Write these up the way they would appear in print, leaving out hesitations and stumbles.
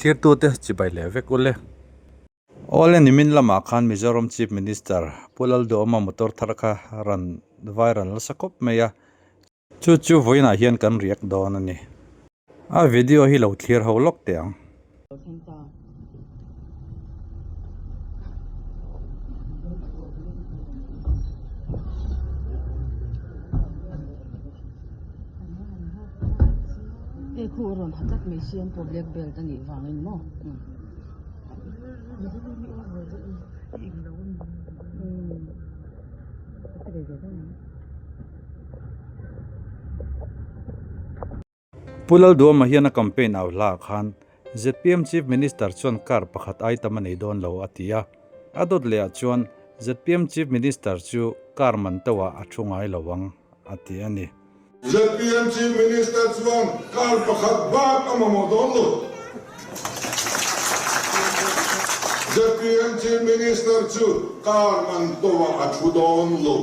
Thlirtute chibai leh vek ule. Awle nimin lamah khan Mizoram Chief Minister Pu Lalduhawma motor thar kha rawn viral nasa khawp mai a, chu chu vawiinah hian kan react dawn a ni. A video hi lo thlir ho lawk teh ang. Hei khu a rawn ha tlat mai sia an pawh black belt a nih vangin maw. Pu Lalduama hian a campaign au hlaah khan zpm Chief Minister chuan car pakhat ai tam a nei dawn lo a ti a, a dawt lehah chuan zpm Chief Minister chu car man teuhah a thu ngai lo ang a ti a ni. Zpm Chief Minister chuan car pakhat bak a mamawh dawn lo. Zpm Chief Minister chu car man teuhah a thu dawn lo.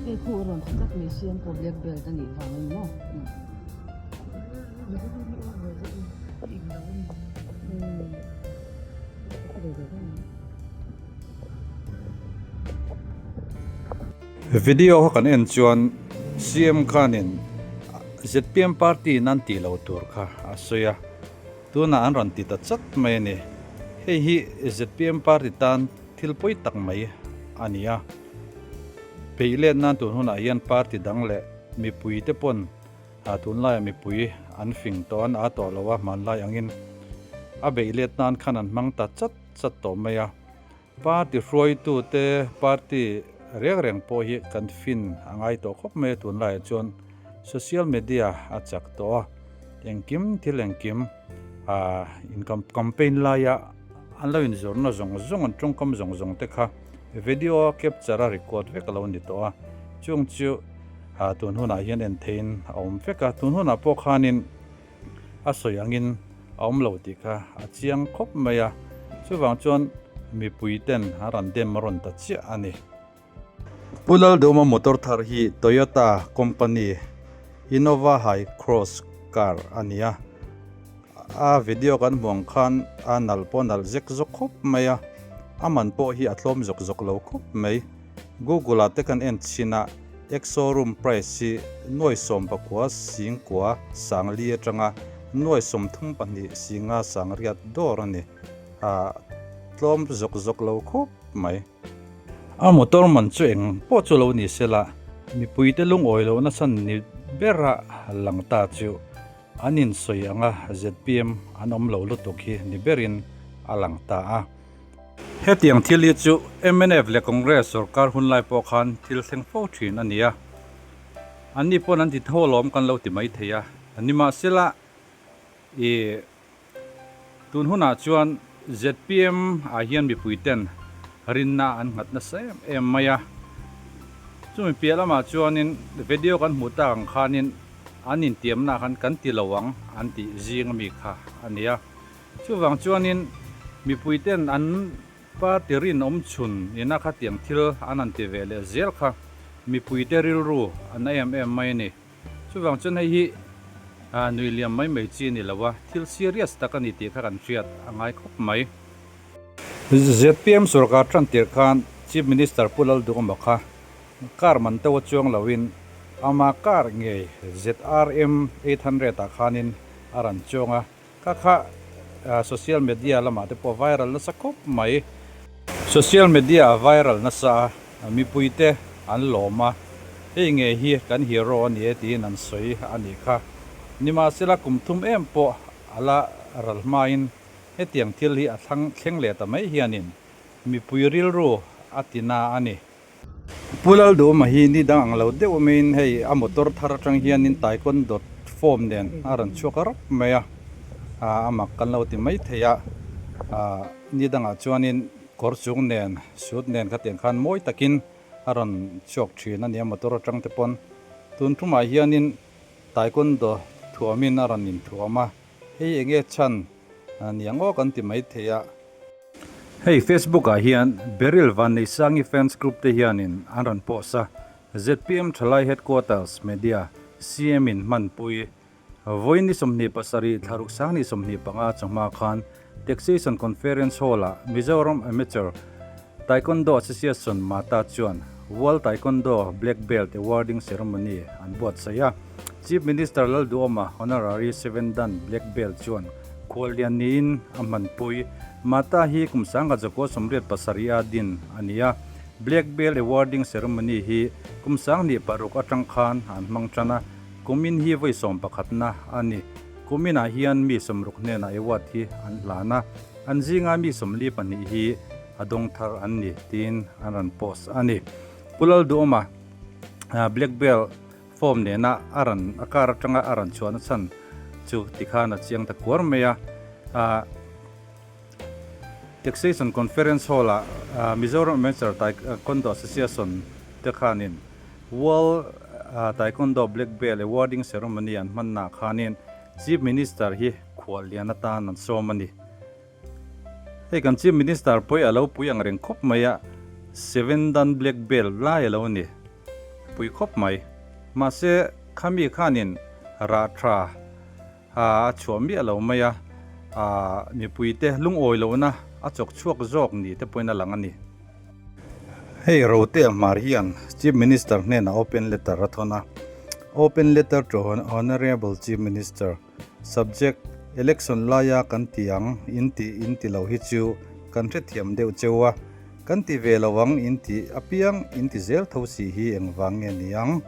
Hei khu a rawn ha tlat mai sia an pawh black belt a nih vangin maw. Video kha kan en chuan CM khanin zpm party in an tih loh tur kha a sawi a, tunah an rawn ti ta chat mai a ni. Hei hi zpm party tan thil pawi tak mai a ni a, peih let nan tun hunah hian party dang leh mipui te pawn tunlaiah mipui an fing tawh an a tawh lo a, hmanlai angin a beih let nan khan an hmang ta chat chat tawh mai a. Party hruaitute party reng reng pawh hi kan fin a ngai tawh khawp mai a tunlaiah chuan social media a chak tawh a, engkim thil engkim ah in campaign laia an lo inzawrhna zawng zawng an tawngkam zawng zawng te kha video a capture a record vek a lo ni tawh a, chung chu ah tun hunah hian en theihin a awm vek a, tun hunah pawh khanin. A sawi angin a awm lo tih kha a chiang khawp mai a, chuvang chuan mipui ten a rawn dem a rawn ta chiah a ni. Pu Lalduma motor thar hi Toyota company Innova Hycross car a ni a, a video kan hmuh ang khan a nalh pawh a nalh zek zawk khawp mai a, a man pawh hi a tlawm zawk zawk lo khawp mai. Google ah te kan en chhin a, Ex-showroom price hi nuai 19 singkua sangli atanga nuai 32 singa sangriat dawr a ni. A tlawm zawk zawk lo khawp mai. A motor man chu eng pawh chu lo ni se la, mipuite lungawi loh nasa ni bera lang ta chu an insawi anga zpm an awm lo lutuk hi ni berin a lang ta a. Hetiang thil hi chu mnf leh Congress sorkar hun lai pawh khan thil thleng fo thin a ni a, anni pawn an ti tho alawm kan lo ti mai thei a, nimahsela i tun hunah chuan zpm ah hian mipui ten rinna an nghat nasa em em mai a, chumi piah lamah chuanin video kan hmuh tak ang khanin an intiamna khan kan ti lo ang an tih zing ami kha a ni a. Chuvang chuanin mipuiten an party rinawm chhun ina khatiang thil an han ti ve leh zel kha mipuite rilru a na em em mai a ni. Chuvang chuan hei hi nui liam mai mai chi a ni lo a, thil serious tak a ni tih kha kan hriat a ngai khawp mai. Zpm sorkar tan tirh khan Chief Minister Pu Lalduhawma kha car man deuh a chuang loin ama car ngei ZRM 800 ah khanin a rawn chuang a. Kha kha social media lamah te pawh viral nasa khawp mai. Social media a viral nasa a, mipui te an lawm a, hei nge hi kan hero a ni e tiin an sawi a nih kha. Nimahsela kum thum em pawh a la ral hmain hetiang thil hi a thlang thleng leh ta mai hianin mipui rilru a ti na a ni. Pu Lalduhma hi ni dang ang lo deuh maiin hei a motor thar atang hianin taekwondo form nen a rawn chhuak rawp mai a, a mak kan lo ti mai thei a, ni dangah chuanin kawr chung nen suit nen khatiang khan mawi takin a rawn chhuak thin a ni a motor atang te pawn tun tumah hianin taekwondo thuamin a rawn inthuam a, hei enge chhan. Niang aw kan ti mai thei a. Hei Facebook ah hian Beryl Vanneisangi fans group te hianin an rawn post a, zpm Thalai Headquarters Media CM in hmanpui vawiin ni 27 thlaruk sang ni 25 chawhma khan Taxation Conference Hall ah Mizoram Amateur Taekwondo Association Mata chuan World Taekwondo Black Belt Awarding Ceremony an buatsaih a. Chief Minister Lalduhoma Honorary Seven Dan Black Belt chuan khuallian niin a hmanpui. Mata hi kum sangha zakua 87 a din a ni a. Black Belt Awarding Ceremony hi kum 2006 atang khan an hmang tan a, kumin hi vawi sawmpakhatna a ni. Kuminah hian mi 60 hnenah award hi an hlan a. An zinga mi 42 hi a dawng thar an ni tiin an rawn post a ni. Pu Lalduhawma Black Belt form nena a rawn a car atanga a rawn chhuahna chhan chu tikhan a chiang ta kuar mai a. Taxation Conference Hall ah Mizoram Amateur Taekwondo Association te khanin World Taekwondo Black Belt Awarding Ceremony an hmannaah khanin Chief Minister hi khuallian atan an sawm a ni. Hei kan Chief Minister pawh a lo pui ang reng khawp mai a, Seven Dan Black Belt lai a lo ni. Pui khawp mai. Mahse, khami khanin rah tha a chhuah miah lo mai a, mipuite lungawi lohna a chawk chhuak zawk ni te pawhin a lang a ni. Hei Rotea Hmar hian Chief Minister hnenah open letter a thawn a, Open letter to Honourable Chief Minister, Subject, Election laia kan ti ang in tih in ti lo hi chu kan hrethiam deuh cheu a, kan ti ve lo ang in tih apiang in ti zel tho si hi engvang nge ni ang?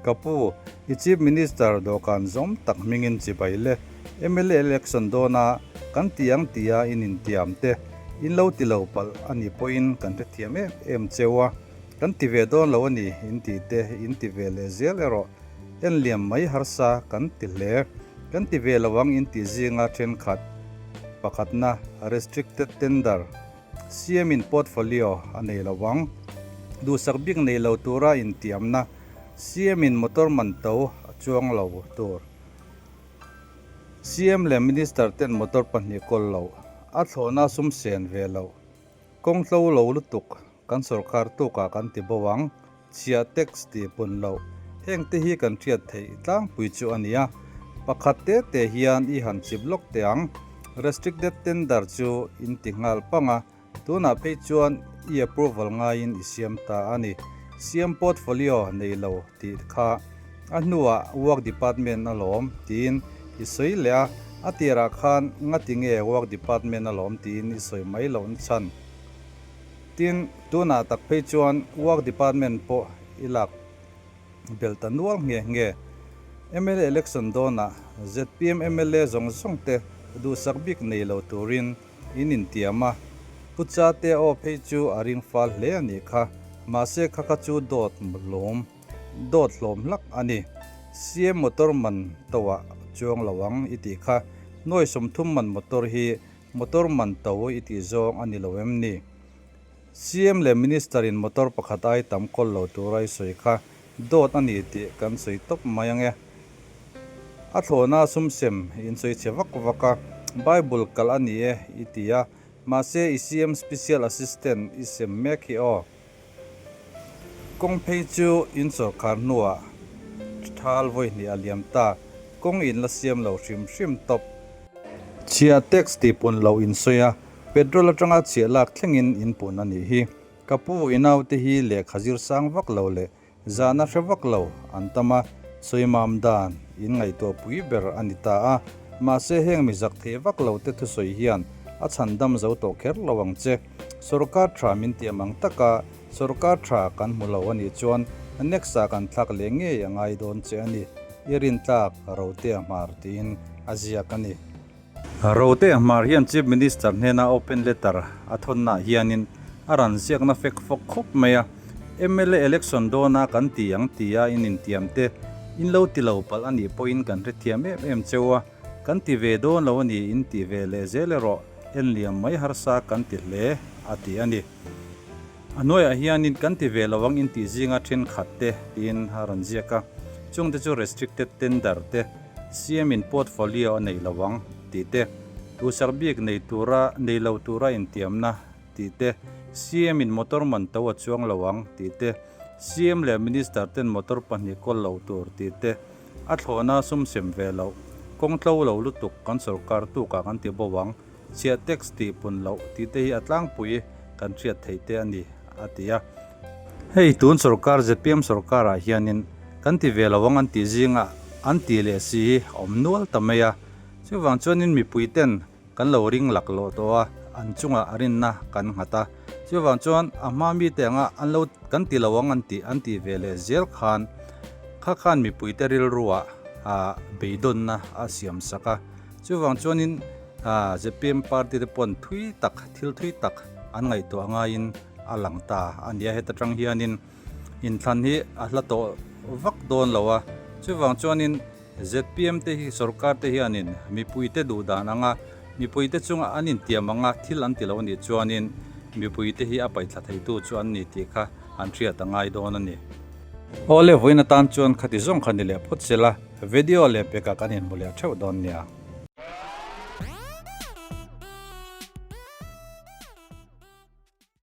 Ka pu, i Chief Minister dawhkan zawm tak hmingin chibai le. Mla election dawna kan ti ang tia in intiam te in lo ti lo palh a nih pawhin kan hrethiam em em cheu a, kan ti ve dawn lo a ni in tih te in ti ve leh zel erawh en liam mai harsa kan ti hle. Kan ti ve lo ang in tih zinga thenkhat pakhatna restricted tender CM in portfolio a nei lo ang, duhsak bik nei lo tura intiamna CM in motor man to a chuang lo tur. CM leh Minister ten motor pahnih kawl loh, a thlawhna sum sen ve loh, kawng tlo lo lutuk kan sorkar tukah kan ti bo ang, chhia tax tih pun loh, heng te hi kan hriat theih tlangpui chu a nia. Pakhat te te hian i han chip lawk teh ang, restricted tender chu in ti nghal pang a, Tunah phei chuan i approval ngaiin i siam ta a ni. Siam portfolio nei lo tih kha a hnuah work department a lawm tiin i sawi leh a, a tirah khan ngati nge work department a lawm tiin i sawi mai loh chan. Tin, tunah tak phei chuan work department pawh i lak belh ta nual nghe nghe. Mla election dawnah zpm mla zawng zawng te duhsak bik nei lo turin In intiam a, Pu Chate aw phei chu a ring fal hle a nih kha, mahse kha kha chu dawt hlawm, dawt hlawm hlak a ni. CM motor man to ah chuang lo ang i tih kha, nuai 30 man motor hi motor man to i tih zawng a ni lo em ni? CM leh Minister in motor pakhat ai tam kawl lo tura i sawi kha dawt a ni tih kan sawi tawp mai ang e. A thlawhna sum sem in sawi chhe vak vak a, Bible kalh a ni e i ti a, mahse i CM Special Assistant i sem mek hi aw. Kawng phei chu in sawrkhar hnuah thal vawi hnih a liam ta, kawng in la siam lo hrim hrim tawp. Chhia tax tih pun loh in sawi a, petrol atanga chhia lak thlengin in pun a nih hi. Ka pu i naute hi lehkha zir sang vak lo leh Zahna hre vak lo an tam a, sawimam dan in ngaihtuah pui ber a ni ta a, mahse heng mi zak thei vak lo te thusawi hian a chhan dam zo tawh kher lo ang che. Sorkar tha min tiam ang taka sorkar tha kan hmu lo a nih chuan next ah kan thlak leh ngei a ngai dawn che a ni, i rintlak Rotea Hmar tiin a ziak a ni. Rote Hmar hian Chief Minister hnena open letter a thawnnaah hianin a rawn ziakna fek fawk khawp mai a, mla election dawna kan ti ang tia in intiam te in lo ti lo palh a nih pawhin kan hrethiam em em cheu a, kan ti ve dawn lo a ni in ti ve leh zel erawh en liam mai harsa kan ti hle a ti a ni. A hnuaiah hianin kan ti ve lo ang in tih zinga thenkhat te tiin a rawn ziak a, chungte chu restricted tender te, CM in portfolio a nei lo ang tih te, Duhsak bik nei tura nei lo tura intiamna tih te, CM in motor man to a chuang lo ang tih te, CM leh Minister ten motor pahnih kawl lo tur tih te, a thlawhna sum sem ve loh, kawng tlo lo lutuk kan sorkar tukah kan ti bo ang, chhiah tax tih pun loh tih te hi a tlangpui kan hriat theih te a ni, a ti a. Hei tun sorkar zpm sorkarah hianin kan ti ve lo ang an tih zingah an ti leh si hi a awm nual ta mai a, chuvang chuanin mipui ten kan lo ring laklawh tawh a, an chungah rinna kan nghat a, chuvang chuan a hma mite anga an lo kan ti lo ang an tih an tih ve leh zel khan kha khan mipuite rilruah ah beidawnna a siam sak a, chuvang chuanin ah zpm party te pawn thui tak thil thui tak an ngaihtuah ngaiin a lang ta a nia heta tang hianin inthlan hi a hla tawh vak dawn lo a, chuvang chuanin. Zpm te hi sorkar te hianin mipuite duh dan anga mipuite chunga an intiam anga thil an ti lo anih chuanin mipuite hi a paihthla theitu chu an ni tih kha an hriat a ngai dawn a ni. Awle vawiin atan chuan khati zawng kha ni leh phawt sela video leh pekah kan inhmu leh theuh dawn nia.